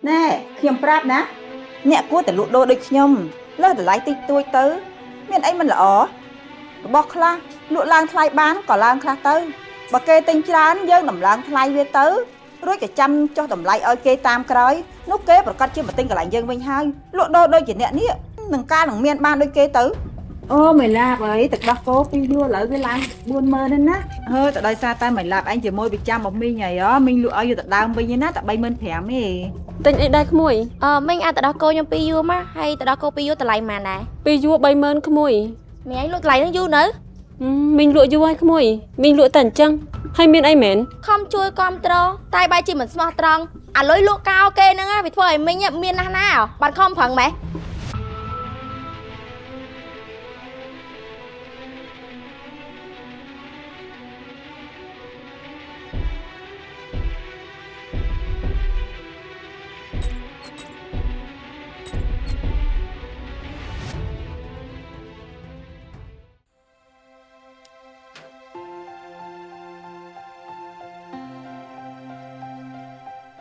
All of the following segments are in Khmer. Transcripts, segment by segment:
ណែខ្ញុំប្រាប់ណាអ្នកគួរតែលក់ដូរដូចខ្ញុំលើសតម្លៃតិចតួចទៅ មានអីមិនល្អរបស់ខ្លះលក់ឡើងថ្លៃបានក៏ឡើងខ្លះទៅបើគេទិញច្រើនយើងដំឡើងថ្លៃវាទៅរួចក៏ចាំចុះតម្លៃឲ្យគេតាមក្រោយនោះគេប្រកាសជាមកទិញកន្លែងយើងវិញហើយលក់ដូរដូចជាអ្នកនេះនឹងការនឹងមានបានដូចគេទៅអូមេឡាបអីទឹកដោះគោពីរយួរឥឡូវវាឡើង40000ហ្នឹងណាហើយតែដោយសារតែមេឡាបឯងជាមួយប្រចាំរបស់មីងហើយមីងលក់ឲ្យយកទៅដើមវិញណាតែ35000ទេ ទិញអីដែរក្មួយ អឺមីងអាចទៅដោះគោខ្ញុំពីរយួរមកហើយទៅដោះគោពីរយួរតម្លៃប៉ុន្មានដែរ ពីរយួរ30000ក្មួយ មីងឯងលក់តម្លៃហ្នឹងយូរនៅ ហឹមមីងលក់យូរហើយក្មួយមីងលក់តែអញ្ចឹងហើយមានអីមែន ខំជួយគ្រប់ត្រតែបែរជាមិនស្មោះត្រង់អាលុយលក់កោគេហ្នឹងណាវាធ្វើឲ្យមីងមានណាស់ណាបានខំប្រឹងម៉េះ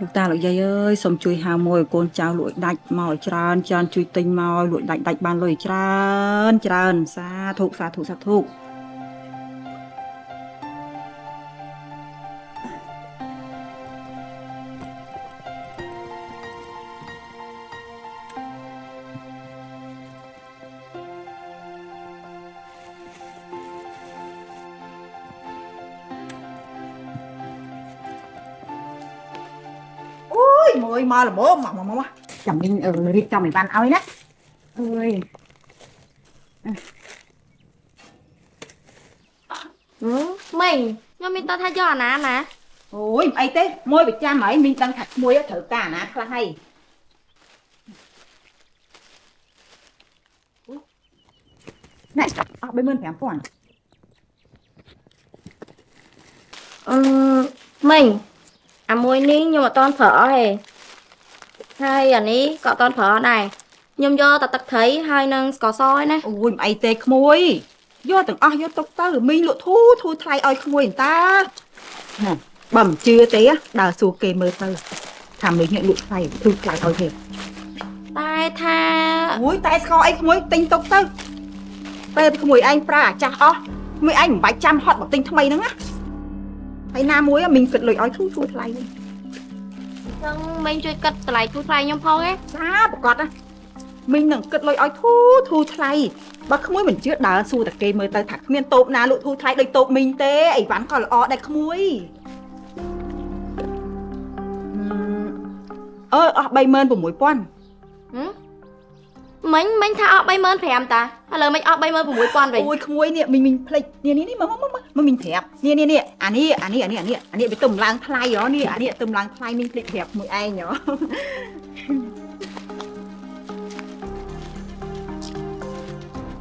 លោកតាលោកយាយអើយសូមជួយហៅមួយកូនចៅលក់ឲ្យដាច់មកឲ្យច្រើនច្រើនជួយទិញមកឲ្យលក់ដាច់ដាច់បានលុយច្រើនច្រើនសាធុសាធុសាធុអូយមួយមកល្មមមកមកមកចាំមីងរៀបចំឲ្យបានឲ្យណាអើយ មីងខ្ញុំមានតថាយកអាណាណា អូយមិនអីទេមួយប្រចាំហើយមីងដឹងថាក្មួយត្រូវការអាណាខ្លះហើយណែអស់35000 អឺមីងអាមួយនេះខ្ញុំអត់តន់ប្រើអស់ទេហើយអានេះក៏អត់តន់ប្រើអស់ដែរខ្ញុំយកតែទឹកត្រីហើយនឹងស្ករសឯណា អូយមិនអីទេក្មួយយកទាំងអស់យកទុកទៅមីងលក់ធូរធូរថ្លៃឲ្យក្មួយអន្តាបើមិនជឿទេដើរសួរគេមើលទៅថាមីងនេះលក់ថ្លៃធូរថ្លៃឲ្យគេ តែថា អូយតែស្ករអីក្មួយទិញទុកទៅពេលក្មួយឯងប្រើអាចាស់អស់ក្មួយឯងមិនបាច់ចាំហត់មកទិញថ្មីហ្នឹងណាហើយណាមួយមីងគិតលុយឲ្យធូរធូរថ្លៃវិញ ចឹងមីងជួយគិតតម្លៃធូរថ្លៃខ្ញុំផងឯង សាប្រកាសណាមីងនឹងគិតលុយឲ្យធូរធូរថ្លៃបើក្មួយមិនជឿដើរសួរតែគេមើលទៅថាគ្មានតូបណាលក់ធូរថ្លៃដូចតូបមីងទេអីវ៉ាន់ក៏ល្អដែរក្មួយអឺអស់36000 មិញមិញថាអស់35000តាឥឡូវមិញអស់36000វិញ អូយក្មួយនេះមីងមីងភ្លេចនេះនេះមកមកមកមកមីងប្រាប់នេះនេះនេះអានេះអានេះអានេះអានេះអានេះវាទំឡើងថ្លៃហ៎នេះអានេះទំឡើងថ្លៃមីងភ្លេចប្រាប់មួយឯងហ៎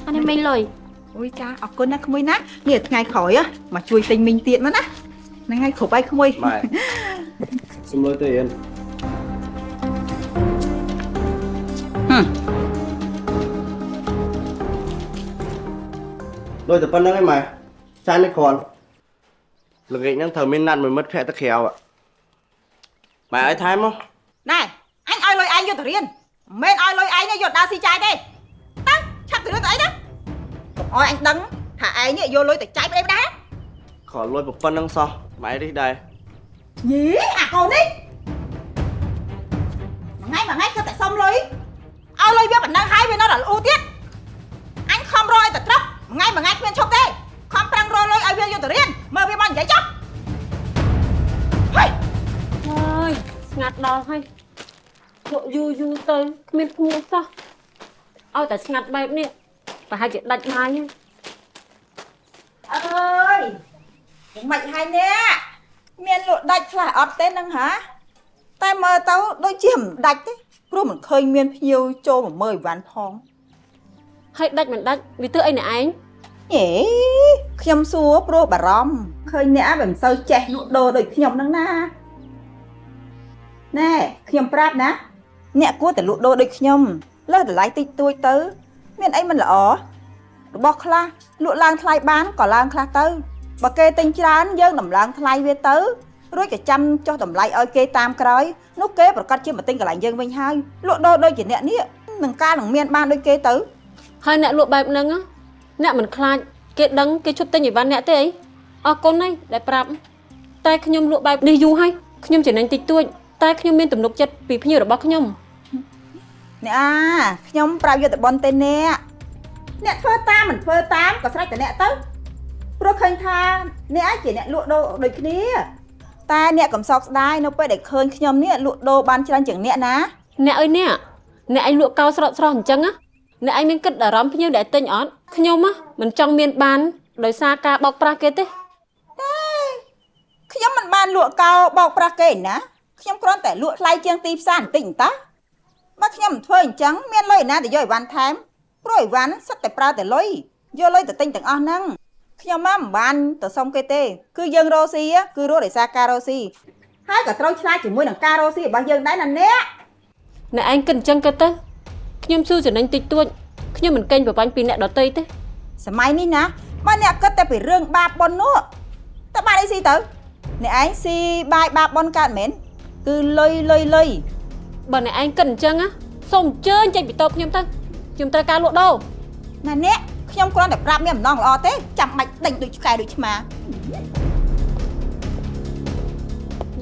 អានេះមិញលុយ អូយចាអរគុណណាក្មួយណានេះថ្ងៃក្រោយមកជួយទិញមីងទៀតមកណាហ្នឹងហើយគ្រប់ហើយក្មួយ ម៉ែសុំលុយទៅរៀនលុយតែប៉ុណ្្នឹងឯងម៉ែចាយមិនគ្រាន់ល្ងាចហ្នឹងត្រូវមានណាត់មួយមិត្តភក្តិទៅក្រៅម៉ែឲ្យថែមមក ណែអញឲ្យលុយឯងយកទៅរៀនមិនមែនឲ្យលុយឯងយកដើរស៊ីចាយទេទៅឆាប់ទៅរៀនទៅអីណាកុំឲ្យអញដឹងថាឯងនេះយកលុយទៅចាយប្តីប្តា គ្រាន់លុយប៉ុណ្្នឹងសោះម៉ែរិះដែរ យីអាកូននេះមួយថ្ងៃមួយថ្ងៃគិតតែសុំលុយឲ្យលុយវាប៉ុណ្ណឹងហើយវានៅតែល្អទៀតអញខំរកឲ្យតែត្រឹកមួយថ្ងៃមួយថ្ងៃគ្មានឈប់ទេខំប្រឹងរកលុយឲ្យវាយកទៅរៀនមើលវាមកនិយាយចុះហេ អើយស្ងាត់ដល់ហើយលក់យូរយូរទៅគ្មានភ្ញៀវសោះឲ្យតែស្ងាត់បែបនេះប្រហែលជាដាច់បាយហើយ អើយយ៉ាងម៉េចហើយអ្នកមានលក់ដាច់ខ្លះអត់ទេនឹងហាតែមើលទៅដូចជាមិនដាច់ទេព្រោះមិនឃើញមានភ្ញៀវចូលមកមើលអីវ៉ាន់ផង ហើយដាច់មិនដាច់វាធ្វើអីអ្នកឯង ហេខ្ញុំសួរព្រោះបារម្ភឃើញអ្នកវាមិនសូវចេះលក់ដូរដូចខ្ញុំហ្នឹងណាណែខ្ញុំប្រាប់ណាអ្នកគួរតែលក់ដូរដូចខ្ញុំលើសតម្លៃតិចតួចទៅ មានអីមិនល្អរបស់ខ្លះលក់ឡើងថ្លៃបានក៏ឡើងខ្លះទៅបើគេទិញច្រើនយើងដំឡើងថ្លៃវាទៅរួចក៏ចាំចុះតម្លៃឲ្យគេតាមក្រោយ នោះគេប្រកាសជាមកទិញកន្លែងយើងវិញហើយលក់ដូរដូចជាអ្នកនេះនឹងការនឹងមានបានដូចគេទៅ ហើយអ្នកលក់បែបហ្នឹងណាអ្នកមិនខ្លាចគេដឹងគេឈប់ទិញអីវ៉ាន់អ្នកទេអីអរគុណហើយដែលប្រាប់តែខ្ញុំលក់បែបនេះយូរហើយខ្ញុំចំណេញតិចតួចតែខ្ញុំមានទំនុកចិត្តពីភ្ញៀវរបស់ខ្ញុំ អ្នកអាខ្ញុំប្រាប់យុទ្ធបនទេអ្នកអ្នកធ្វើតាមមិនធ្វើតាមក៏ស្រេចតែអ្នកទៅព្រោះឃើញថាអ្នកឯងជាអ្នកលក់ដូរដូចគ្នាតែអ្នកកំសោកស្ដាយនៅពេលដែលឃើញខ្ញុំនេះលក់ដូរបានច្រើនជាងអ្នកណា អ្នកអើយអ្នកអ្នកឯងលក់កោស្រត់ស្រស់អញ្ចឹងណាអ្នកឯងមានគិតអារម្មណ៍ភ្ញៀវដែលទិញអត់ខ្ញុំណាមិនចង់មានបានដោយសារការបោកប្រាស់គេទេ ខ្ញុំមិនបានលក់កោបោកប្រាស់គេណាខ្ញុំគ្រាន់តែលក់ថ្លៃជាងទីផ្សារបន្តិចតាបើខ្ញុំមិនធ្វើអញ្ចឹងមានលុយណាទៅយកអីវ៉ាន់ថែមព្រោះអីវ៉ាន់សិតតែប្រើតែលុយយកលុយទៅទិញទាំងអស់ហ្នឹងខ្ញុំមកមិនបានទៅសុំគេទេគឺយើងរកស៊ីគឺរកដោយសារការរកស៊ីហើយក៏ត្រូវឆ្លាតជាមួយនឹងការរកស៊ីរបស់យើងដែរណាអ្នក អ្នកឯងគិតអញ្ចឹងគេទៅខ្ញុំស៊ូចំណេញតិចតួចខ្ញុំមិនកេងប្រវាញ់ពីអ្នកដទៃទេ សម័យនេះណាបើអ្នកគិតតែពីរឿងបាបប៉ុននោះតើបានអីស៊ីទៅអ្នកឯងស៊ីបាយបាបប៉ុនកើតមែនគឺលុយលុយលុយ បើអ្នកឯងគិតអញ្ចឹងណាសូមអញ្ជើញចេញពីតូបខ្ញុំទៅខ្ញុំត្រូវការលក់ដូរ ណាអ្នកខ្ញុំគ្រាន់តែប្រាប់មានអំណងល្អទេចាំបាច់ដេញដូចឆ្កែដូចឆ្មា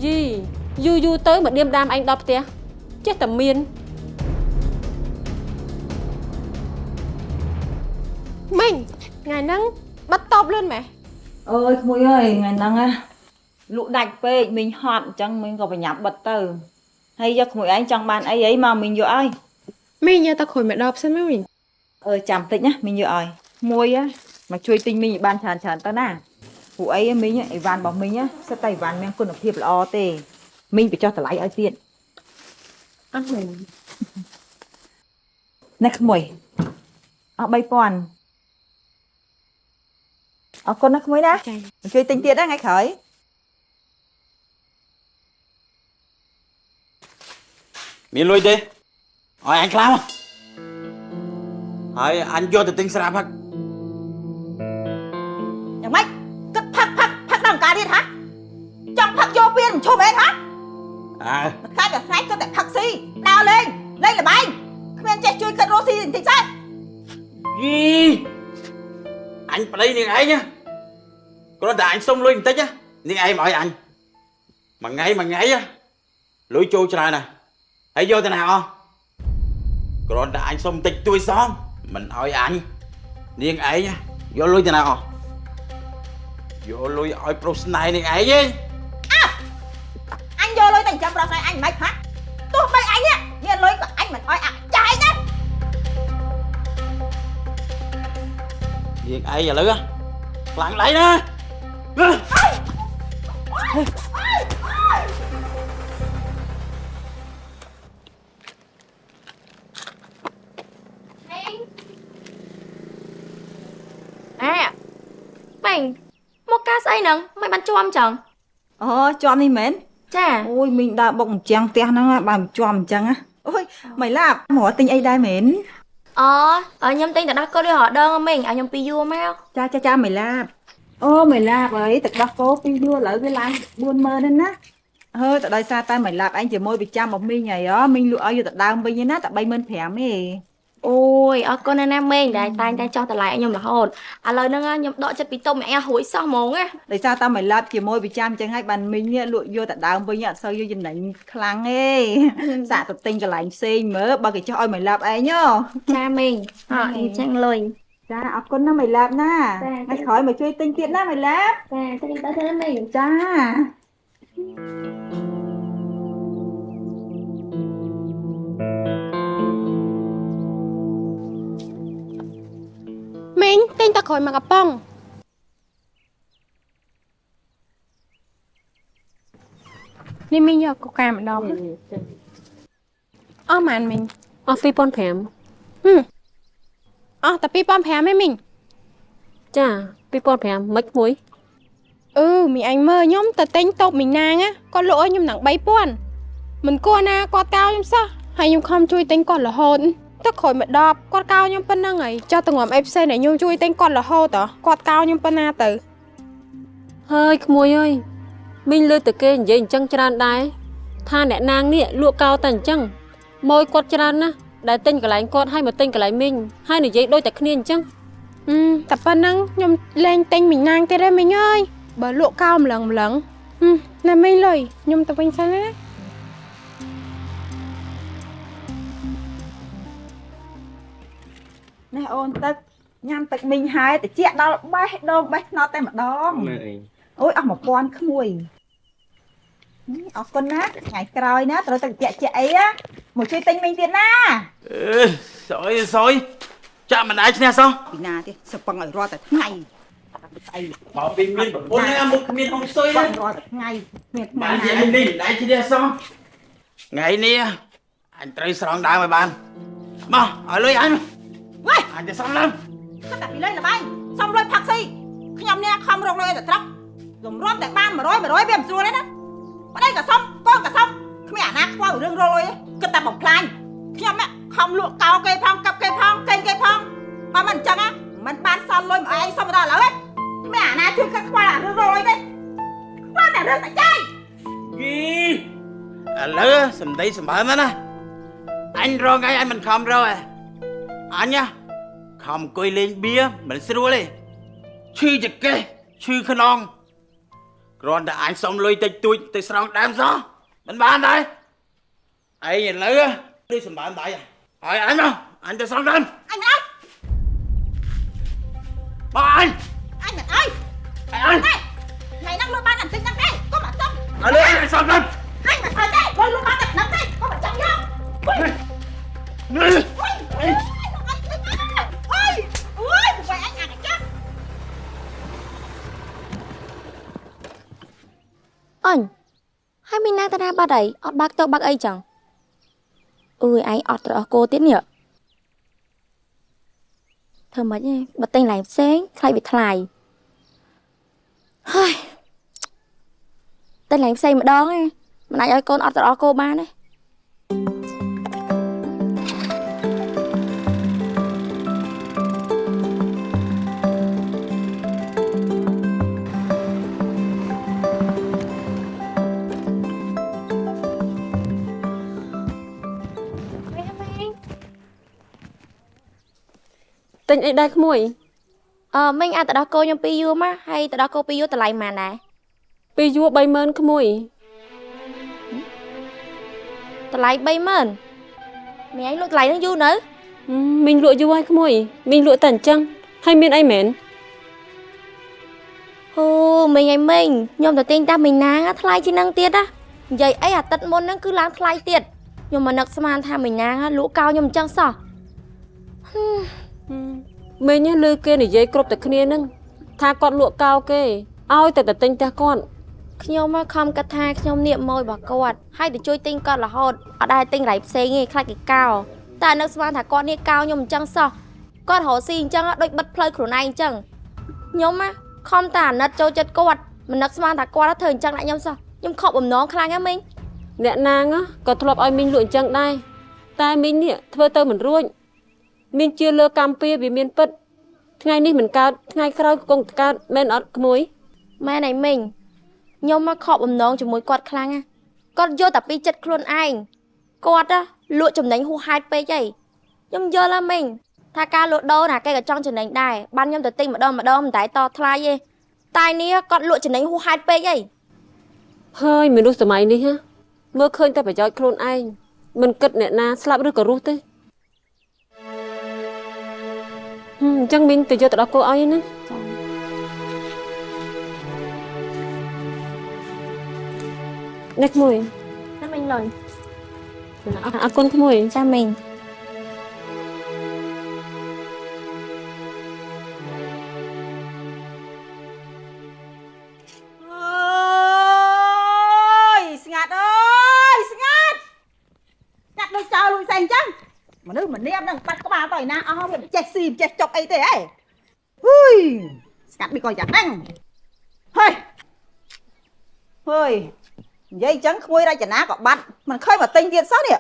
យីយូរយូរទៅមកដៀមដាមឯងដល់ផ្ទះចេះតែមាន មីងថ្ងៃហ្នឹងបាត់តបលឿនម៉េះ អើយក្មួយអើយថ្ងៃហ្នឹងណាលក់ដាច់ពេកមីងហត់អញ្ចឹងមីងក៏បញ្ញាប់បិទទៅហើយយកក្មួយឯងចង់បានអីអីមកមីងយកឲ្យ មីងយកតែក្រួយមកដបសិនមកមីង អើចាំតិចណាមីងយកឲ្យមួយមកជួយទិញមីងឲ្យបានច្រើនច្រើនទៅណាពួកអីមីងអីវ៉ាន់របស់មីងសិតតែអីវ៉ាន់មានគុណភាពល្អទេមីងបញ្ចុះតម្លៃឲ្យទៀត អត់មីង នេះក្មួយអស់3000អរគុណណាក្មួយណា ចា មកជួយទិញទៀតណាថ្ងៃក្រោយ មានលុយទេឲ្យអញខ្លះមកហើយអញយកទៅទិញស្រាផឹក យ៉ាងម៉េចគិតផឹកផឹកផឹកដល់ការទៀតហ่ะចង់ផឹកយកពៀនមិនឈប់អីហ่ะ អើ មិនកាច់តែថ្ងៃគិតតែផឹកស៊ីដើរលេងលេងល្បែងគ្មានចេះជួយគិតរកស៊ីបន្តិចសោះ យីអញប្តីនាងឯងណាគ្រាន់តែអញសុំលុយបន្តិចណានាងឯងមកឲ្យអញមួយថ្ងៃមួយថ្ងៃណាលុយចូលច្រើនណាស់ហើយយកទៅណាអស់គ្រាន់តែអញសុំបន្តិចទួយសមមិនឲ្យអញនាងឯងណាយកលុយទៅណាអស់យកលុយឲ្យប្រុសស្នេហ៍នាងឯងឯង អញយកលុយតែចាំប្រោះស្នេហ៍អញមិនហ่ะទោះបីអញនេះមានលុយក៏អញមិនអោយអាចាយដែរ នាងឯងឥឡូវខ្លាំងដៃណា អែមីងមកការស្អីហ្នឹងមិនបានជាប់ចឹង អូជាប់នេះមែន ចា អូយមីងដើរបុកអញ្ចឹងផ្ទះហ្នឹងបើមិនជាប់អញ្ចឹងណាអូយមិនឡាបមកទិញអីដែរមែន អូឲ្យខ្ញុំទិញទឹកដោះគោដូចរដងមីងឲ្យខ្ញុំពីយួរមក ចាចាចាមិនឡាបអូមិនឡាបអីទឹកដោះគោពីយួរឥឡូវវាឡើង40000ហ្នឹងណាហើយតែដោយសារតែមិនឡាបឯងជាមួយប្រចាំរបស់មីងហើយមីងលក់ឲ្យយកទៅដើមវិញណាតែ35000ទេ អូយអរគុណណាស់ណាមីងដែលតែងតែចោះតម្លៃឲ្យខ្ញុំរហូតឥឡូវហ្នឹងខ្ញុំដកចិត្តពីតុំឯងរួយសោះហ្មងណា ដោយសារតែមិនឡាបជាមួយប្រចាំអញ្ចឹងហើយបានមីងលក់យកទៅដើមវិញអត់សូវយកចំណេញខ្លាំងទេសាកទៅទិញកន្លែងផ្សេងមើលបើគេចោះឲ្យមិនឡាបឯងហ៎ ចាមីងអត់អញ្ចឹងលុយ ចាអរគុណណាមិនឡាបណាថ្ងៃក្រោយមកជួយទិញទៀតណាមិនឡាប ចាទិញទៅទៅមីង ចា មីងទិញតែក្រួយមកកំប៉ុងនេះមីងយកកូកាម្ដងអស់ម៉ានមីង អស់2500 អស់តែ2500ឯងមីង ចា2500មិនមួយ អឺមីអញមើលខ្ញុំទៅទិញតូបមីងណាងគាត់លក់ឲ្យខ្ញុំនឹង3000មិនគួរណាគាត់កោខ្ញុំសោះហើយខ្ញុំខំជួយទិញគាត់រហូតទឹកក្រួយមកដបគាត់កោខ្ញុំប៉ុណ្ណឹងហើយចុះទៅងំអីផ្សេងដែលខ្ញុំជួយទិញគាត់រហូតគាត់កោខ្ញុំប៉ុណ្ណាទៅ ហើយក្មួយអើយមីងលើទៅគេនិយាយអញ្ចឹងច្រើនដែរ ថាអ្នកនាងនេះលក់កោតែអញ្ចឹងម៉ួយគាត់ច្រើនណាស់ដែលទិញកន្លែងគាត់ឲ្យមកទិញកន្លែងមីងហើយនិយាយដូចតែគ្នាអញ្ចឹង អឺតែប៉ុណ្ណឹងខ្ញុំលែងទិញមីងណាងទៀតទេមីងអើយបើលក់កោម្លឹងម្លឹងណាមីងលុយខ្ញុំទៅវិញសិនណា នេះអូនទឹកញ៉ាំទឹកមីងហើយតិចដល់បេះដូងបេះថ្នោតតែម្ដងអូយអស់1000ក្មួយអរគុណណាថ្ងៃក្រោយណាត្រូវទឹកតិចអីមកជួយទិញមីងទៀតណា អេសយសយចាក់មិនដែរឈ្នះសោះ ពីណាទេសពឹងឲ្យរាល់តែថ្ងៃស្អី មកពីមានប្រពន្ធហ្នឹងមុខគ្មានហុងស៊ុយ រាល់តែថ្ងៃមានថ្ងៃ បាននេះមិនដែរឈ្នះសោះថ្ងៃនេះអញត្រូវស្រង់ដើមឲ្យបានមកឲ្យលុយអញ វ៉េ អញទៅស្រង់ដើម គាត់តែពីលុយល្បែងសុំលុយផឹកស៊ីខ្ញុំនេះខំរកលុយឲ្យតែត្រឹកលំរំតែបាន100 100វាមិនស្រួលទេណាប្តីក៏សុំកូនក៏សុំគ្មានអាណាខ្វល់រឿងរកលុយគិតតែបំផ្លាញខ្ញុំខំលក់កោគេផងកាប់គេផងកេងគេផងបើមិនអញ្ចឹងមិនបានសល់លុយមកឯងសុំដល់ឥឡូវគ្មានអាណាជួយគិតខ្វល់អារឿងរកលុយទេខ្វល់តែរឿងតែចាយ គីឥឡូវសំដីសម្បើមណាអញរងថ្ងៃអញមិនខំរកឯងអញខំអង្គុយលេងបៀមិនស្រួលទេឈឺចកេះឈឺខ្នងគ្រាន់តែអញសុំលុយតិចតួចទៅស្រង់ដើមសោះមិនបានដែរឯងឥឡូវដូចសម្បើមដៃហើយអញមកអញទៅស្រង់ដើម អញមិនអើយ មកអញ អញមិនអើយ អញ ថ្ងៃហ្នឹងលក់បានតែបន្តិចហ្នឹងទេកុំអត់សុំ អើលុយអញស្រង់ដើម អញមិនអើយទេលុយលក់បានតែហ្នឹងទេកុំអត់ចង់យក អូយ អូយអូយអូយអញអាកចាំ អញហើយមីណាតាណាបាត់អីអត់បើកទៅបើកអីចឹងអើយឯងអត់ត្រអស់គោទៀតនេះធ្វើម៉េចទេបើទិញឡើងផ្សេងខ្លាចវាថ្លៃហើយទិញឡើងផ្សេងម្ដងឯងមិនអាចឲ្យកូនអត់ត្រអស់គោបានទេ ទិញអីដែរក្មួយ អឺមីងអាចទៅដល់គោខ្ញុំ2យួរមកហើយទៅដល់គោ2យួរតម្លៃប៉ុន្មានដែរ 2យួរ30000ក្មួយ តម្លៃ30000មីងឯងលក់តម្លៃនឹងយូរនៅ មីងលក់យូរហើយក្មួយមីងលក់តែអញ្ចឹងហើយមានអីមែន អូមីងឯងមីងខ្ញុំទៅទិញតាមមីងណាងថ្លៃជាងនឹងទៀតណានិយាយអីអាទិត្យមុនហ្នឹងគឺឡើងថ្លៃទៀតខ្ញុំមិននឹកស្មានថាមីងណាងលក់កោខ្ញុំអញ្ចឹងសោះ មីងលើគេនិយាយគ្រប់តែគ្នានឹងថាគាត់លក់កោគេឲ្យតែទៅទិញផ្ទះគាត់ ខ្ញុំមកខំគិតថាខ្ញុំនៀកម៉ួយរបស់គាត់ហើយទៅជួយទិញគាត់រហូតអត់ដែរទិញរៃផ្សេងទេខ្លាចគេកោតែនឹកស្មានថាគាត់នេះកោខ្ញុំអញ្ចឹងសោះគាត់រកស៊ីអញ្ចឹងដូចបិទផ្លូវខ្លួនឯងអញ្ចឹងខ្ញុំខំតែអាណិតចូលចិត្តគាត់មិននឹកស្មានថាគាត់ធ្វើអញ្ចឹងដាក់ខ្ញុំសោះខ្ញុំខកបំណងខ្លាំងណាស់មីង អ្នកណាងក៏ធ្លាប់ឲ្យមីងលក់អញ្ចឹងដែរតែមីងនេះធ្វើទៅមិនរួចមីងជឿលើកម្មពៀវាមានពិតថ្ងៃនេះមិនកើតថ្ងៃក្រោយគង់កើតមែនអត់ក្មួយ មែនឯមីងខ្ញុំមកខកបំណងជាមួយគាត់ខ្លាំងណាគាត់យកតែពីចិត្តខ្លួនឯងគាត់លក់ចំណេញហួសហេតុពេកអីខ្ញុំយល់ហើយមីងថាការលក់ដូរណាគេក៏ចង់ចំណេញដែរបានខ្ញុំទៅទិញម្ដងម្ដងមិនតែតថ្លៃទេតែនេះគាត់លក់ចំណេញហួសហេតុពេកអី ហើយមនុស្សសម័យនេះហ៎មើលឃើញតែប្រយោជន៍ខ្លួនឯងមិនគិតអ្នកណាស្លាប់ឬក៏រស់ទេអញ្ចឹងមីងទៅយកទៅដល់គោឲ្យណានេះក្មួយ ណាមីងលុយ អរគុណក្មួយ ចាមីង អើយស្ងាត់អើយស្ងាត់ស្ងាត់ដូចចោលលួចសែងអញ្ចឹងមនុស្សម្នាមនឹងបាត់ក្បាលទៅឯណាអស់វាមិនចេះស៊ីមិនចេះចុកអីទេហីហ៊ុយស្ងាត់មិនក៏យ៉ាងហ្នឹងហើយហើយនិយាយអញ្ចឹងក្មួយរចនាក៏បាត់មិនឃើញមកទិញទៀតសោះនេះ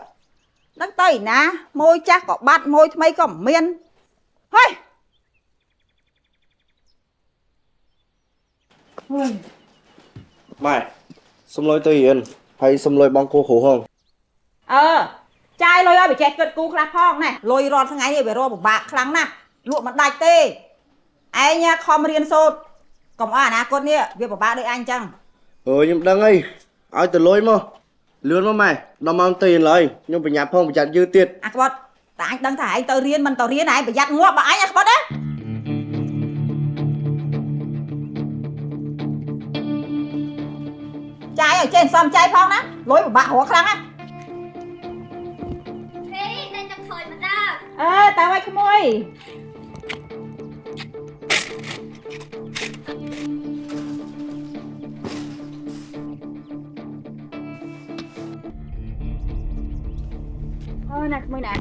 ដឹងទៅឯណាម៉ួយចាស់ក៏បាត់ម៉ួយថ្មីក៏មិនមានហើយ ម៉ែសុំលុយទៅរៀន ហើយសុំលុយបងគោគ្រូហង អឺចាយលុយឲ្យវាចេះគិតគូខ្លះផងណាលុយរាល់ថ្ងៃនេះវារកពិបាកខ្លាំងណាស់លក់មិនដាច់ទេឯងខំរៀនសូត្រកុំឲ្យអនាគតនេះវាពិបាកដូចអញចឹង អើខ្ញុំដឹងអីឲ្យទៅលុយមកលឿនមកម៉ែដល់ម៉ោងទីឡើយខ្ញុំប្រញាប់ផងប្រយ័ត្នយឺតទៀត អាក្បត់តែអញដឹងថាឯងទៅរៀនមិនទៅរៀនឯងប្រយ័ត្នងាប់បើអញអាក្បត់ណាចាយឲ្យចេះសំចៃផងណាលុយពិបាករកខ្លាំងណា ហេតែទឹកខូចមកដល់ អើតើឲ្យក្មួយអើណាក្មួយណា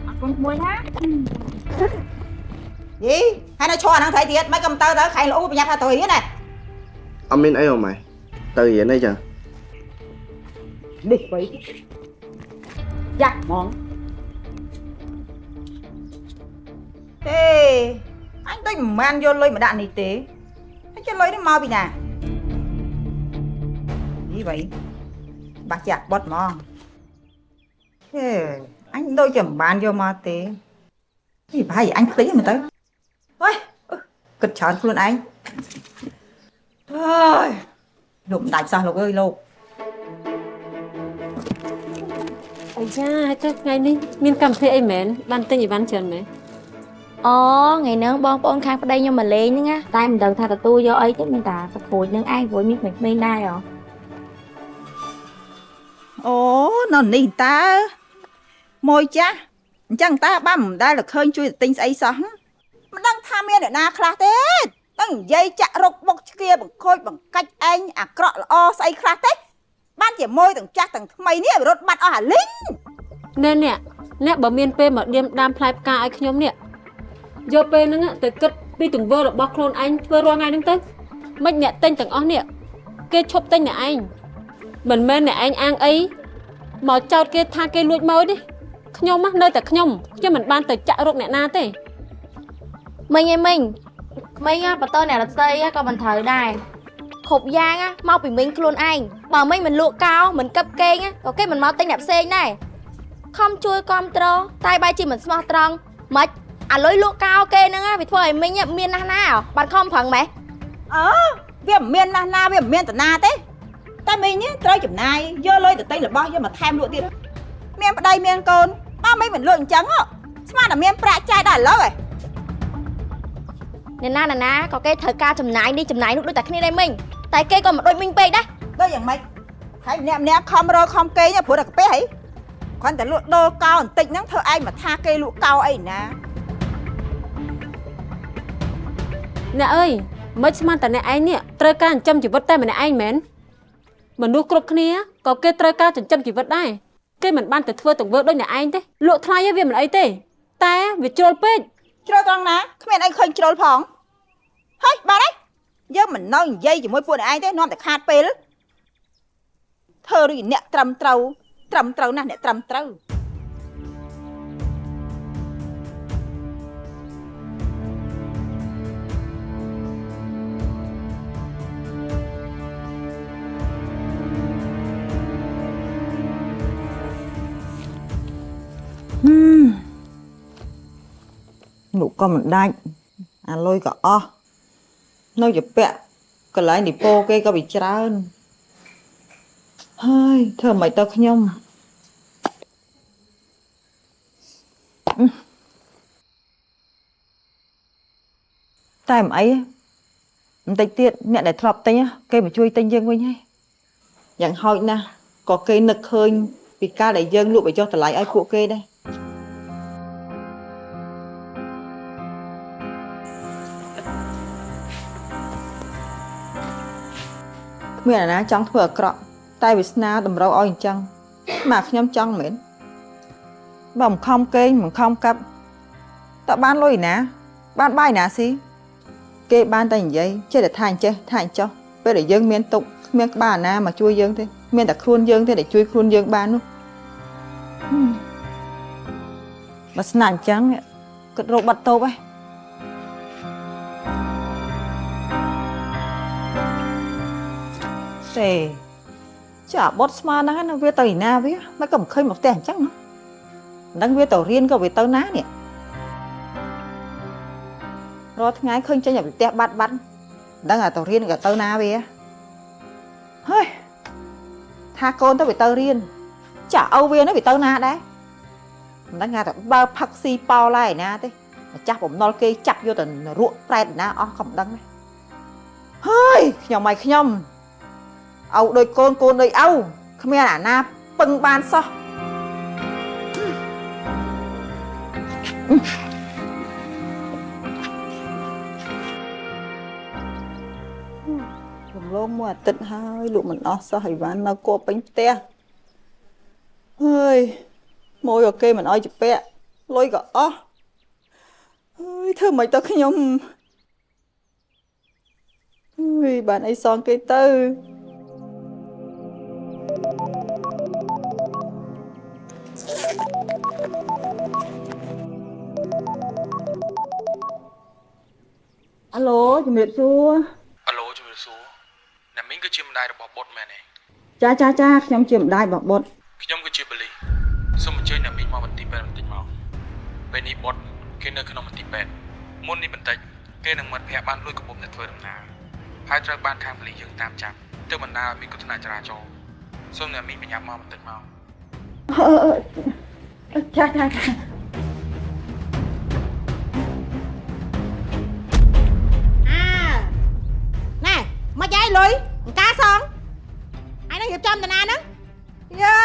អរគុណក្មួយណាយីហើយនៅឈរអាហ្នឹងត្រីទៀតមិនក៏មិនទៅទៅខែល្អូប្រញាប់ថាទៅរៀនណា អត់មានអីហ៎ម៉ែទៅរៀនអីចឹង នេះបីយ៉ាក់ហ្មងទេអញដូចមិនបានយកលុយមកដាក់នេះទេហើយចេះលុយនេះមកពីណានេះបីបាក់ចាក់បត់ហ្មងទេអញដូចជាមិនបានយកមកទេនេះប្រហែលអញភ្លេចហ្នឹងមើលទៅអើយគិតច្រើនខ្លួនឯងអើយលោកមិនដាច់សោះលោកអើយលោក អាយ៉ាចុះថ្ងៃនេះមានកម្មវិធីអីមែនបានទិញអីវ៉ាន់ច្រើនមែន អូថ្ងៃហ្នឹងបងប្អូនខាងប្តីខ្ញុំមកលេងហ្នឹងណាតែមិនដឹងថាទទួលយកអីទេមានតែសក្រួចនឹងឯងព្រោះមានក្មេងៗដែរហ៎ អូនៅនេះតើមួយចាស់អញ្ចឹងតើបានមិនដែលឃើញជួយទិញស្អីសោះមិនដឹងថាមានអ្នកណាខ្លះទេដឹងនិយាយចាក់រុកបុកឆ្កៀបង្ខូចបង្កាច់ឯងអាក្រក់ល្អស្អីខ្លះទេបានជាមួយទាំងចាស់ទាំងថ្មីនេះរត់បាត់អស់អាលីង ណែអ្នកអ្នកបើមានពេលមកឌៀមដាមផ្លែផ្កាឲ្យខ្ញុំនេះយកពេលហ្នឹងទៅគិតពីទង្វើរបស់ខ្លួនឯងធ្វើរាល់ថ្ងៃហ្នឹងទៅមិនអ្នកទិញទាំងអស់នេះគេឈប់ទិញអ្នកឯងមិនមែនអ្នកឯងអាងអីមកចោទគេថាគេលួចមកទេខ្ញុំនៅតែខ្ញុំខ្ញុំមិនបានទៅចាក់រកអ្នកណាទេ មិញឯងមិញមិញបន្តអ្នករតីក៏មិនត្រូវដែរគ្រប់យ៉ាងមកពីមិញខ្លួនឯងបើមិញមិនលក់កោមិនកឹបកេងក៏គេមិនមកទិញអ្នកផ្សេងដែរខំជួយគ្រប់ត្រតែបែរជាមិនស្មោះត្រង់មិនអាលុយលក់កោគេហ្នឹងវាធ្វើឲ្យមិញមានណាស់ណាបានខំប្រឹងម៉េះ អឺវាមិនមានណាស់ណាវាមិនមានតាណាទេតែមីងនេះត្រូវចំណាយយកលុយទៅទិញរបស់យកមកថែមលក់ទៀតមានប្តីមានកូនបើមីងមិនលក់អញ្ចឹងស្មានតែមានប្រាក់ចាយដល់ឥឡូវឯង អ្នកណាអ្នកណាក៏គេត្រូវការចំណាយនេះចំណាយនោះដូចតែគ្នាដែរមិញតែគេក៏មិនដូចមិញពេកដែរ ដូចយ៉ាងម៉េចហើយម្នាក់ម្នាក់ខំរកខំគេងព្រោះតែកាពះហីគ្រាន់តែលក់ដូរកោបន្តិចហ្នឹងធ្វើឯងមកថាគេលក់កោអីណា អ្នកអើយមិនស្មានតែអ្នកឯងនេះត្រូវការចិញ្ចឹមជីវិតតែម្នាក់ឯងមែនមនុស្សគ្រប់គ្នាក៏គេត្រូវការចិញ្ចឹមជីវិតដែរគេមិនបានទៅធ្វើទង្វើដូចអ្នកឯងទេលក់ថ្លៃវាមិនអីទេតែវាជ្រុលពេក ជ្រុលត្រង់ណាគ្មានអីឃើញជ្រុលផងហើយបាទហើយយើងមិននៅនិយាយជាមួយពួកអ្នកឯងទេនាំតែខាតពេលធ្វើដូចអ្នកត្រឹមត្រូវត្រឹមត្រូវណាស់អ្នកត្រឹមត្រូវលោកក៏មិនដាច់អាលុយក៏អស់នៅជាពាក់កន្លែងនីពោគេក៏វាច្រើនហើយធ្វើមិនទៅខ្ញុំតែមិនអីបន្តិចទៀតអ្នកដែលធ្លាប់ទិញគេមកជួយទិញយើងវិញហើយយ៉ាងហោចណាស់ក៏គេនឹកឃើញពីការដែលយើងលក់បញ្ចុះតម្លៃឲ្យពួកគេដែរគ្មានអាណាចង់ធ្វើអាក្រក់តែវាសនាតម្រូវឲ្យអញ្ចឹងមកខ្ញុំចង់មែនបើមិនខំគេងមិនខំកាប់តើបានលុយណាបានបាយណាស៊ីគេបានតែនិយាយចេះតែថាអញ្ចេះថាអញ្ចោះពេលដែលយើងមានទុកគ្មានក្បាលណាមកជួយយើងទេមានតែខ្លួនយើងទេដែលជួយខ្លួនយើងបាននោះបើស្នាអញ្ចឹងគិតរកបាត់តូបឯង ទេ ចាអាបុតស្មើហ្នឹងណាវាទៅឯណាវាមិនក៏មិនឃើញមកផ្ទះអញ្ចឹងណាមិនដឹងវាទៅរៀនក៏វាទៅណានេះរាល់ថ្ងៃឃើញចេញពីផ្ទះបាត់បាត់មិនដឹងអាទៅរៀនក៏ទៅណាវាហើយថាកូនទៅវាទៅរៀនចាឪវានេះវាទៅណាដែរមិនដឹងថាទៅបើផឹកស៊ីប៉ោឡាយឯណាទេម្ចាស់បំណុលគេចាប់យកទៅនរកប្រែតណាអស់ក៏មិនដឹងដែរហើយខ្ញុំឲ្យខ្ញុំឪដូចកូនកូនដូចឪគ្មានអាណាពឹងបានសោះរំលងមួយអាទិត្យហើយលក់មិនអស់សោះអីវ៉ាន់នៅគួរពេញផ្ទះហើយមួយក៏គេមិនអោយជពាក់លុយក៏អស់ហើយធ្វើម៉េចទៅខ្ញុំហើយបានអីសងគេទៅអាឡូជំរាបសួរ អាឡូជំរាបសួរអ្នកមីងគឺជាម្ដាយរបស់បុតមែនទេ ចាចាចាខ្ញុំជាម្ដាយរបស់បុត ខ្ញុំគឺជាប៉ូលីសសូមអញ្ជើញអ្នកមីងមកមន្ទីរពេទ្យបន្តិចមកពេលនេះបុតគេនៅក្នុងមន្ទីរពេទ្យមុននេះបន្តិចគេនឹងមិត្តភ័ក្តិបានលួចកាបូបអ្នកធ្វើដំណើរហើយត្រូវបានខាងប៉ូលីសយើងតាមចាប់ទើបបណ្ដាលឲ្យមានគ្រោះថ្នាក់ចរាចរណ៍សូមអ្នកមីងប្រញាប់មកបន្តិចមក អឺចាចាចា អាណែមកយាយលុយអង្ការសងឯងនឹងរៀបចំតាណាហ្នឹងយ៉ា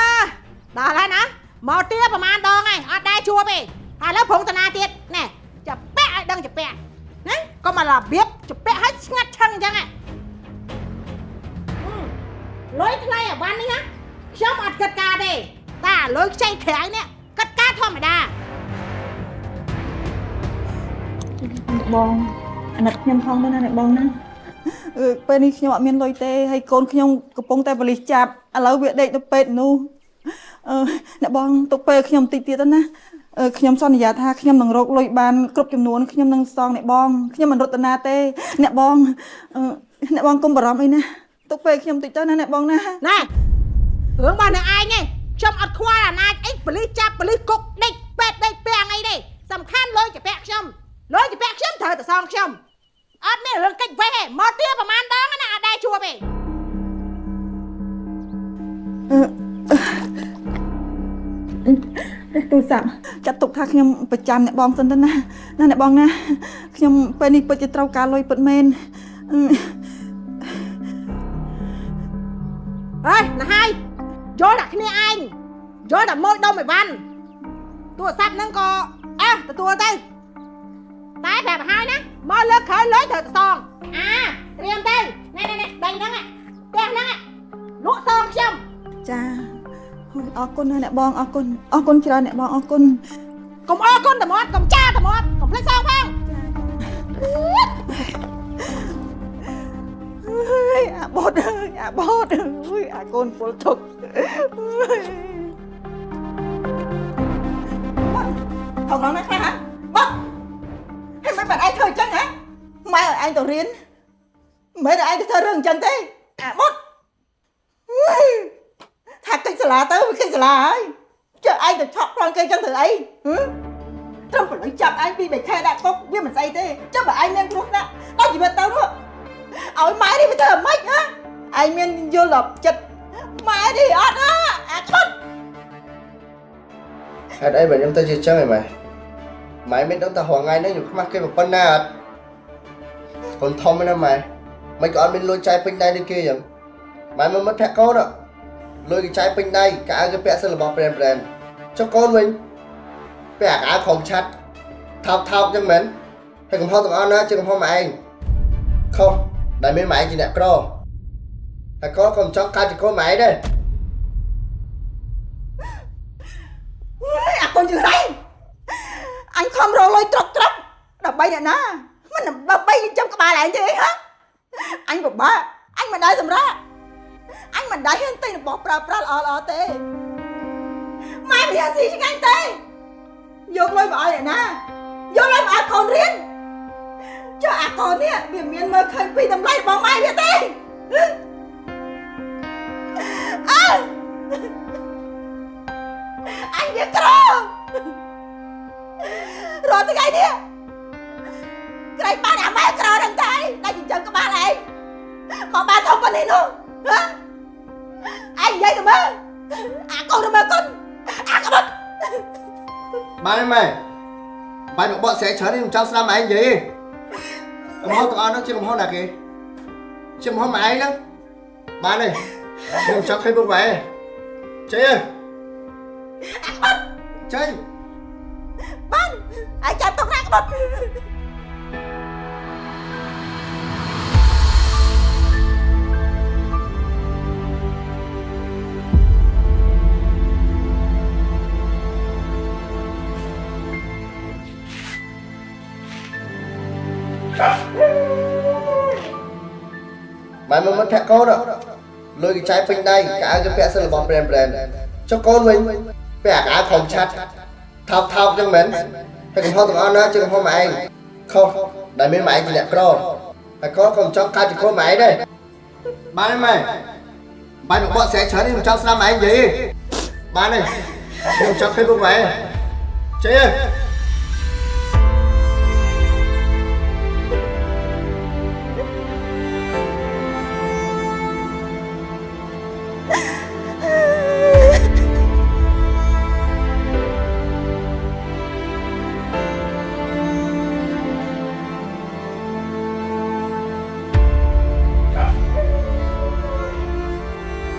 ដល់ហើយណាមកទៀប្រហែលដងហើយអត់ដែរជួបទេឥឡូវប្រងតាណាទៀតណែចាពាក់ឲ្យដឹងចាពាក់ណាកុំមករបៀបចាពាក់ឲ្យស្ងាត់ឆឹងអញ្ចឹងហ៎លុយថ្លៃអាវ៉ាន់នេះណាខ្ញុំអត់គិតការទេតែលុយខ្ចីក្រៅនេះគិតការធម្មតា បងអាណិតខ្ញុំផងទៅណាអ្នកបងណាពេលនេះខ្ញុំអត់មានលុយទេហើយកូនខ្ញុំកំពុងតែប៉ូលីសចាប់ឥឡូវវាដេកនៅពេទ្យនោះអឺអ្នកបងទុកពេលខ្ញុំតិចទៀតទៅណាខ្ញុំសន្យាថាខ្ញុំនឹងរកលុយបានគ្រប់ចំនួនខ្ញុំនឹងសងអ្នកបងខ្ញុំមិនរត់ទៅណាទេអ្នកបងអ្នកបងកុំបារម្ភអីណាទុកពេលខ្ញុំតិចទៅណាអ្នកបងណា ណែរឿងរបស់អ្នកឯងឯងខ្ញុំអត់ខ្វល់អាណាចអីប៉ូលីសចាប់ប៉ូលីសគុកដេកពេទ្យដេកពាំងអីទេសំខាន់លុយជាពាក់ខ្ញុំលុយជាពាក់ខ្ញុំត្រូវតែសងខ្ញុំអត់មានរឿងកិច្ចវេះទេមកទៀប្រហែលដងណាអត់ដែរជួបទេ ទូរស័ព្ទចាត់ទុកថាខ្ញុំប្រចាំអ្នកបងសិនទៅណាណាអ្នកបងណាខ្ញុំពេលនេះពិតជាត្រូវការលុយពិតមែន អេណាហើយយល់តែគ្នាឯងយល់តែម៉ួយដុំអីវ៉ាន់ទូរស័ព្ទហ្នឹងក៏អើទទួលទៅតែប្រាប់ឲ្យណាមកលើកក្រោយលុយត្រូវតែសងអាត្រៀមទៅណែណែណែដេញហ្នឹងផ្ទះហ្នឹងលក់សងខ្ញុំ ចាអរគុណណាអ្នកបងអរគុណអរគុណច្រើនអ្នកបងអរគុណ កុំអរគុណតែមាត់កុំចាតែមាត់កុំភ្លេចសងផង ហើយអាបតអើយអាបតអើយអាកូនពលទុកបត់ថងណាខ្លះហ៎បត់ហើយមិនបាត់ឯងធ្វើអញ្ចឹងហ៎ម៉ែឲ្យឯងទៅរៀនមិនឲ្យឯងទៅធ្វើរឿងអញ្ចឹងទេអាបត់ថាកិច្ចសាលាទៅវាកិច្ចសាលាហើយចុះឯងទៅឆក់ប្លន់គេអញ្ចឹងធ្វើអីហ៎ត្រឹមប្រលឹងចាប់ឯងពី3ខែដាក់គុកវាមិនស្អីទេចុះបើឯងមានគ្រោះថ្នាក់ដល់ជីវិតទៅនោះឲ្យម៉ែនេះវាធ្វើអាម៉េចហ៎ឯងមានយល់ដល់ចិត្តម៉ែនេះអត់ហ៎អាក្បត់ ហេតុអីបើខ្ញុំទៅជាចឹងឯងម៉ែម៉ែមិនដឹងថារងថ្ងៃនេះខ្ញុំខ្មាស់គេប៉ុណ្ណាអត់កូនធំណាម៉ែមិនក៏អត់មានលុយចាយពេញដៃដូចគេចឹងម៉ែមើលមិត្តភក្តិកូនលុយគេចាយពេញដៃកៅអៅគេពាក់សិលរបស់ប្រែនប្រែនចុះកូនវិញពាក់អាកៅខំឆាត់ថោកថោកចឹងមែនហើយកំហុសទាំងអស់ណាជាកំហុសម៉ែឯងខុសដែលមានម៉ែឯងជាអ្នកក្រតែកូនក៏មិនចង់កើតជាកូនម៉ែឯងដែរ អាកូនជឿរៃអញខំរកលុយត្រប់ត្រប់ដើម្បីអ្នកណាមិនដើម្បីចិញ្ចឹមក្បាលឯងទេហ៎អញពិបាកអញមិនដែរសម្រាប់អញមិនដែរហ៊ានទិញរបស់ប្រើប្រាស់ល្អល្អទេម៉ែមិនហ៊ានស៊ីឆ្ងាញ់ទេយកលុយមកឲ្យអ្នកណាយកលុយមកឲ្យកូនរៀនចុះអាកូននេះវាមានមើលឃើញពីតម្លៃរបស់ម៉ែវាទេ អើអញវាក្ររាល់ថ្ងៃនេះក្រែងបានអាម៉ែក្រហ្នឹងតែដែលចិញ្ចឹមក្បាលឯងមកបានធំប៉ុណ្នេះនោះហ៎ឯងនិយាយទៅមើលអាកូនទៅមើលកូនអាក្បត់ បានហើយម៉ែបាយមកបកស្រាយច្រើននេះខ្ញុំចង់ស្ដាប់ម៉ែឯងនិយាយទេកំហុសទាំងអស់ហ្នឹងជាកំហុសណាគេជាកំហុសម៉ែឯងហ្នឹងបានហើយខ្ញុំចង់ឃើញពុកម៉ែចេញចេញ បានឯងចាំទុកណាក្បត់ ម៉ែមើលមិត្តភក្តិកូនលុយគេចាយពេញដៃកៅអៅគេពាក់សិលរបស់ប្រែនប្រែនចុះកូនវិញពាក់អាកៅអៅខំឆាត់ថោកថោកចឹងមែនហើយកំហុសទាំងអស់ណាជាកំហុសម៉ែឯងខុសដែលមានម៉ែឯងជាអ្នកក្រហើយកូនក៏មិនចង់កើតជាកូនម៉ែឯងដែរបានហើយម៉ែបាយមកបកស្រាយច្រើននេះខ្ញុំចង់ស្ដាប់ម៉ែឯងនិយាយទេបានហើយខ្ញុំចង់ឃើញពុកម៉ែចេញ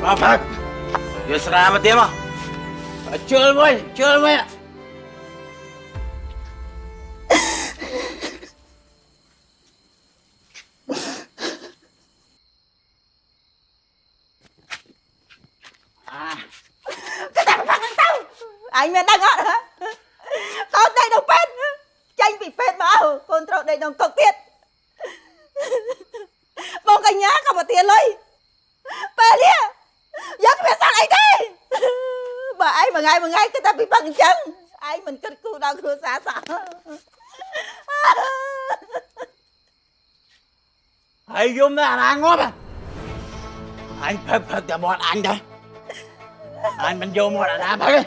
មកផឹកយកស្រាមកទៀតមកជើលមួយជើលមួយ គេតែផឹកហ្នឹងទៅឯងមានដឹងអត់ហ៎កូនដេកក្នុងពេទ្យចេញពីពេទ្យមកកូនត្រូវដេកក្នុងគុកទៀតបងកញ្ញាក៏មកទាលុយពេលនេះយកគ្មានសល់អីទេបើឯងមួយថ្ងៃមួយថ្ងៃគឺតែពីផឹកអញ្ចឹងឯងមិនគិតគូរដល់គ្រួសារសោះ ហើយយំទៅអាណាងាប់អញផឹកផឹកតែមាត់អញដែរអញមិនយកមាត់អាណាផឹកទេ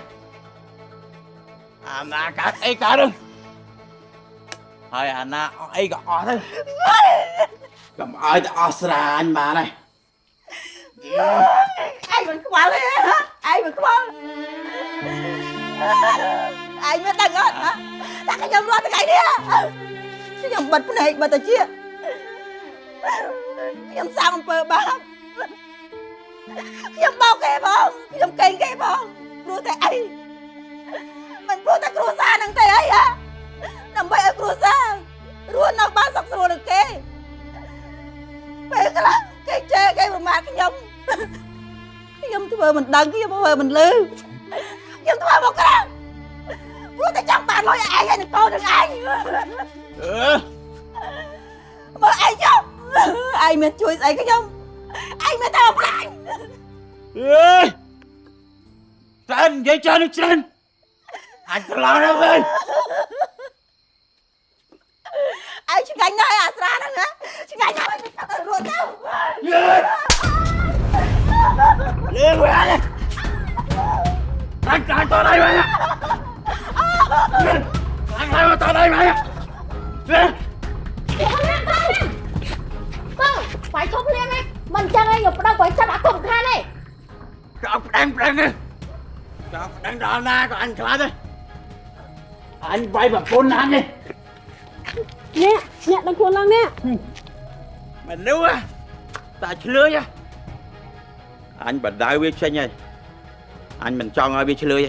អាណាកើតអីកើតទៅហើយអាណាអស់អីក៏អស់ទៅកុំឲ្យតែអស់ស្រាអញបានហើយ ឯងមិនខ្វល់ទេឯងមិនខ្វល់ឯងមានដឹងអត់តែខ្ញុំរត់ថ្ងៃនេះខ្ញុំបិទភ្នែកបិទត្រចៀកខ្ញុំសាងអំពើបាបខ្ញុំបោកគេផងខ្ញុំកេងគេផងព្រោះតែអីមិនព្រោះតែគ្រួសារហ្នឹងទេអីហ៎ដើម្បីឲ្យគ្រួសាររស់នៅបានសុខស្រួលនឹងគេពេលខ្លះគេជេរគេប្រមាថខ្ញុំខ្ញុំធ្វើមិនដឹងខ្ញុំធ្វើមិនលឺខ្ញុំធ្វើមកក្រាំងព្រោះតែចង់បានលុយឯងហើយនឹងកូននឹងឯង អឺ មើលឯងចុះឯងមានជួយស្អីខ្ញុំឯងមានតែបំផ្លាញ អើយច្រើននិយាយច្រើនច្រើនអញត្រឡប់ទៅវិញ ឯងឆ្ងាញ់ណាស់អាស្រាហ្នឹងណាឆ្ងាញ់ណាស់ទៅរត់ទៅ លឿនវិញអញខ្លាចតដៃវិញខ្លាចតដៃវិញ ទៅបាយឈប់ភ្លាមឯងមិនចឹងឯងខ្ញុំប្តឹងបាយចាប់អាគុំខានឯង ចង់ប្តឹងប្តឹងចង់ប្តឹងដល់ណាក៏អញខ្លាចដែរអញបាយប្រពន្ធអញនេះ អ្នកអ្នកដឹងខ្លួនឡើងអ្នក មនុស្សតាឆ្លើយអញបដៅវាចេញហើយអញមិនចង់ឲ្យវាឆ្លើយ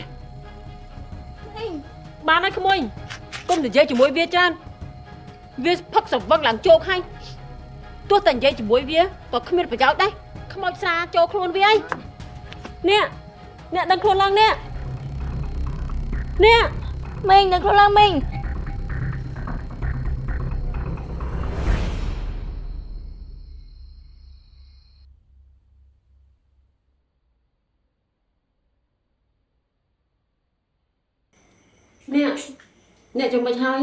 ទេ បានហើយក្មួយគុំនិយាយជាមួយវាច្រើនវាផឹកសវឹងឡើងជោគហើយទោះតែនិយាយជាមួយវាក៏គ្មានប្រយោជន៍ដែរខ្មោចស្រាចូលខ្លួនវាអីអ្នកអ្នកដឹងខ្លួនឡើងអ្នកអ្នក មីងដឹងខ្លួនឡើងមីង អ្នកអ្នកយ៉ាងម៉េចហើយ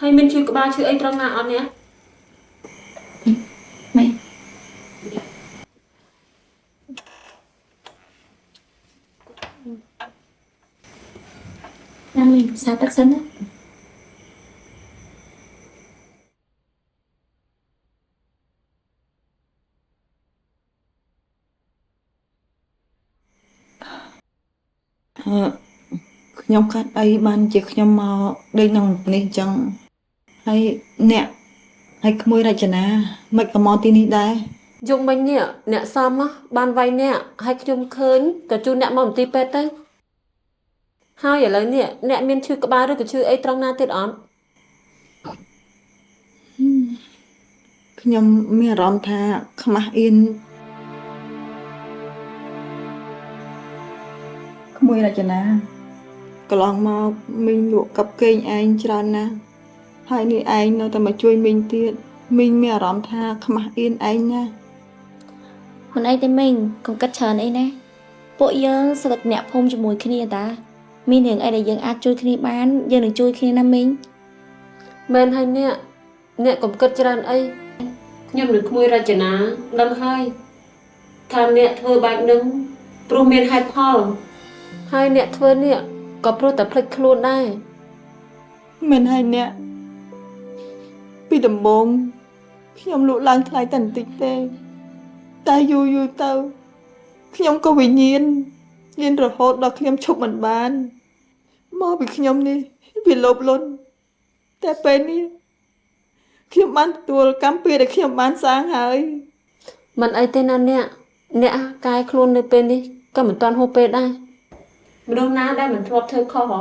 ហើយមានឈឺក្បាលឈឺអីត្រង់ណាអត់អ្នក មីង ណាមីងសាទឹកសិនណា អឺខ្ញុំកាត់អីបានជាខ្ញុំមកដេកក្នុងនេះអញ្ចឹងហើយអ្នកហើយក្មួយរចនាមិនក៏មកទីនេះដែរ យប់មិញនេះអ្នកសំបានវាយអ្នកហើយខ្ញុំឃើញក៏ជូនអ្នកមកមន្ទីរពេទ្យទៅហើយឥឡូវនេះអ្នកមានឈឺក្បាលឬក៏ឈឺអីត្រង់ណាទៀតអត់ ខ្ញុំមានអារម្មណ៍ថាខ្មាស់អៀនក្មួយរចនាកន្លងមកមីងលក់កັບកេងឯងច្រើនណាស់ហើយនេះឯងនៅតែមកជួយមីងទៀតមីងមានអារម្មណ៍ថាខ្មាស់អៀនឯងណាស់ មិនអីទេមីងកុំគិតច្រើនអីណាពួកយើងសិតអ្នកភូមិជាមួយគ្នាតាមានរឿងអីដែលយើងអាចជួយគ្នាបានយើងនឹងជួយគ្នាណាមីង មែនហើយអ្នកអ្នកកុំគិតច្រើនអីខ្ញុំនឹងក្មួយរចនាដឹងហើយថាអ្នកធ្វើបែបនឹងព្រោះមានហេតុផលហើយអ្នកធ្វើនេះក៏ព្រោះតែភ្លេចខ្លួនដែរ មែនហើយអ្នកពីដំបូងខ្ញុំលក់ឡើងថ្លៃតែបន្តិចទេតែយូរយូរទៅខ្ញុំក៏វិញ្ញាណញៀនរហូតដល់ខ្ញុំឈប់មិនបានមកពីខ្ញុំនេះវាលោភលន់តែពេលនេះខ្ញុំបានទទួលកម្មពៀរដែលខ្ញុំបានសាងហើយ មិនអីទេណាអ្នកអ្នកកែខ្លួននៅពេលនេះក៏មិនទាន់ហួសពេលដែរមនុស្សណាដែលមិនធ្លាប់ធ្វើខុសហ៎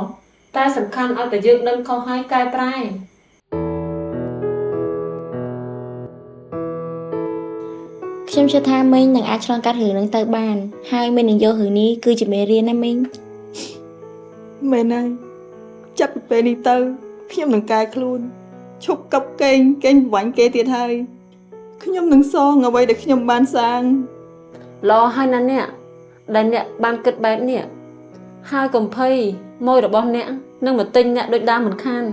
តែសំខាន់ឲ្យតែយើងដឹងខុសហើយកែប្រែ ខ្ញុំជឿថាមីងនឹងអាចឆ្លងកាត់រឿងនឹងទៅបានហើយមីងនឹងយករឿងនេះគឺជាមេរៀនណាមីង មែនហើយចាប់ពីពេលនេះទៅខ្ញុំនឹងកែខ្លួនឈប់កັບកេងកេងប្រវាញ់គេទៀតហើយខ្ញុំនឹងសងអ្វីដែលខ្ញុំបានសាង ល្អហើយណាអ្នកដែលអ្នកបានគិតបែបនេះហើយកុំភ័យម៉ួយរបស់អ្នកនឹងមកទិញអ្នកដូចដើមមិនខាន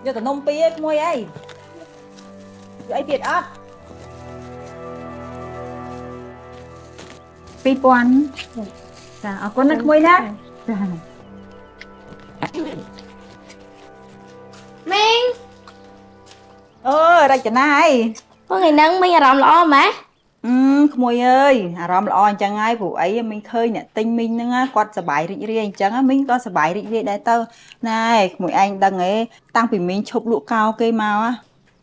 យកតែនំពីរឯងក្មួយអីយកអីទៀតអត់2000ចាអរគុណណាក្មួយណាចា មីង អូរចនាអី ថ្ងៃហ្នឹងមីងអារម្មណ៍ល្អម៉េះ អឺក្មួយអើយអារម្មណ៍ល្អអញ្ចឹងហើយព្រោះអីមីងឃើញអ្នកទិញមីងហ្នឹងគាត់សប្បាយរីករាយអញ្ចឹងមីងក៏សប្បាយរីករាយដែរទៅណែក្មួយឯងដឹងហ៎តាំងពីមីងឈប់លក់កោគេមក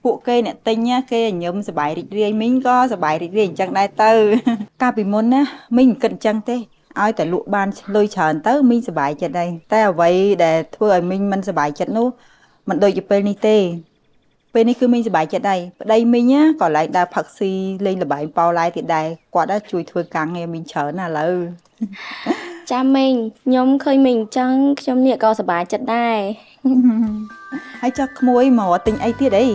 ពួកគេអ្នកទិញគេញញឹមសប្បាយរីករាយមីងក៏សប្បាយរីករាយអញ្ចឹងដែរទៅកាលពីមុនណាមីងមិនគិតអញ្ចឹងទេឲ្យតែលក់បានលុយច្រើនទៅមីងសប្បាយចិត្តដែរតែអ្វីដែលធ្វើឲ្យមីងមិនសប្បាយចិត្តនោះមិនដូចជាពេលនេះទេពេលនេះគឺមីងសប្បាយចិត្តដែរប្តីមីងក៏ឡើងដើរផឹកស៊ីលេងល្បែងប៉ោឡែទៀតដែរគាត់ជួយធ្វើការងារមីងច្រើនណាស់ឥឡូវ ចាមីងខ្ញុំឃើញមីងអញ្ចឹងខ្ញុំនេះក៏សប្បាយចិត្តដែរ ហើយចុះក្មួយមកទិញអីទៀតអី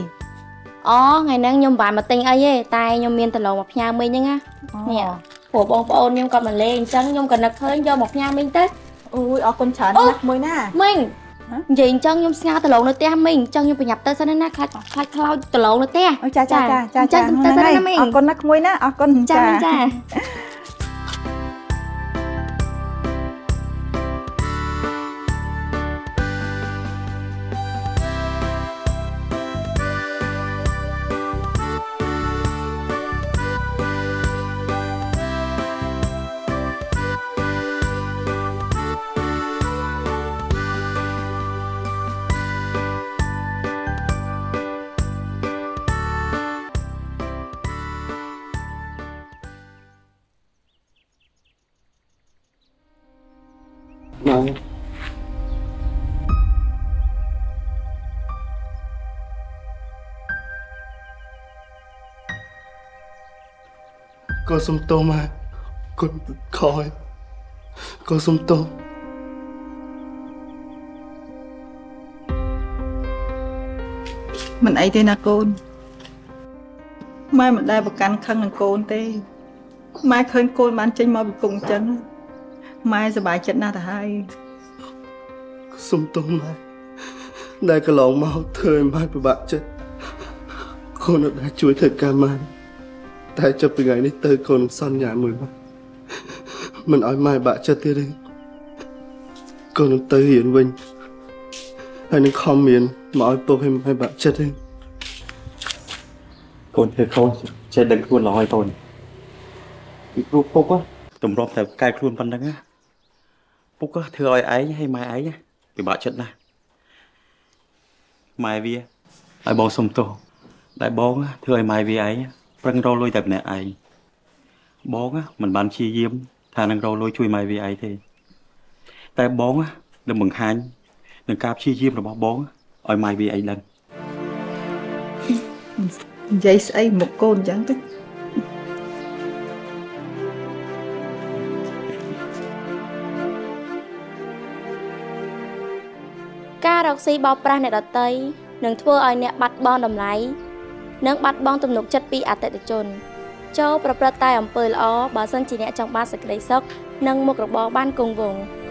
អូថ្ងៃហ្នឹងខ្ញុំមិនបានមកទិញអីទេតែខ្ញុំមានដឡងមកផ្ញើមីងហ្នឹងណានេះព្រោះបងប្អូនខ្ញុំគាត់មកលេងអញ្ចឹងខ្ញុំក៏នឹកឃើញយកមកផ្ញើមីងទៅ អូយអរគុណច្រើនណាស់ក្មួយណា មីងនិយាយអញ្ចឹងខ្ញុំស្ងើដឡងនៅផ្ទះមីងអញ្ចឹងខ្ញុំប្រញាប់ទៅសិនណាខ្លាចខ្លាចខ្លោចដឡងនៅផ្ទះ អូចាចាចាចា ទៅសិនណាមីង អរគុណណាក្មួយណាអរគុណ ចាចា ក៏សុំទោសមកគុណខយក៏សុំទោស មិនអីទេណាកូនម៉ែមិនដែលប្រកាន់ខឹងនឹងកូនទេម៉ែឃើញកូនបានចេញមកពីគុកអញ្ចឹងម៉ែសប្បាយចិត្តណាស់ទៅហើយ សុំទោសម៉ែ ដែលកន្លងមកធ្វើឲ្យម៉ែពិបាកចិត្តកូនអត់ដែលជួយធ្វើការម៉ែតែចាប់ពីថ្ងៃនេះទៅកូននឹងសន្យាមួយម៉ែមិនឲ្យម៉ែបាក់ចិត្តទៀតទេកូននឹងទៅរៀនវិញហើយនឹងខំរៀនមកឲ្យពុកឲ្យម៉ែបាក់ចិត្តទេ កូនធ្វើកូនចេះដឹងខ្លួនល្អហើយកូនពីព្រោះពុកទម្រាំតែកែខ្លួនប៉ុណ្្នឹងណាពុកធ្វើឲ្យឯងហើយម៉ែឯងពិបាកចិត្តណាស់ម៉ែវាឲ្យបងសុំទោសដែលបងធ្វើឲ្យម៉ែវាឯងប្រឹងរកលុយតែម្នាក់ឯងបងមិនបានព្យាយាមថានឹងរកលុយជួយម៉ែវាឯងទេតែបងនឹងបង្ហាញនឹងការព្យាយាមរបស់បងឲ្យម៉ែវាឯងដឹង និយាយស្អីមុខកូនអញ្ចឹងទៅ ការរកស៊ីបោកប្រាស់អ្នកដទៃនឹងធ្វើឲ្យអ្នកបាត់បង់តម្លៃនិងបាត់បង់ទំនុកចិត្តពីអតិថិជន ចូលប្រព្រឹត្តតែអំពើល្អបើសិនជាអ្នកចង់បានសេចក្តីសុខនិងមុខរបរបានគង់វង្ស។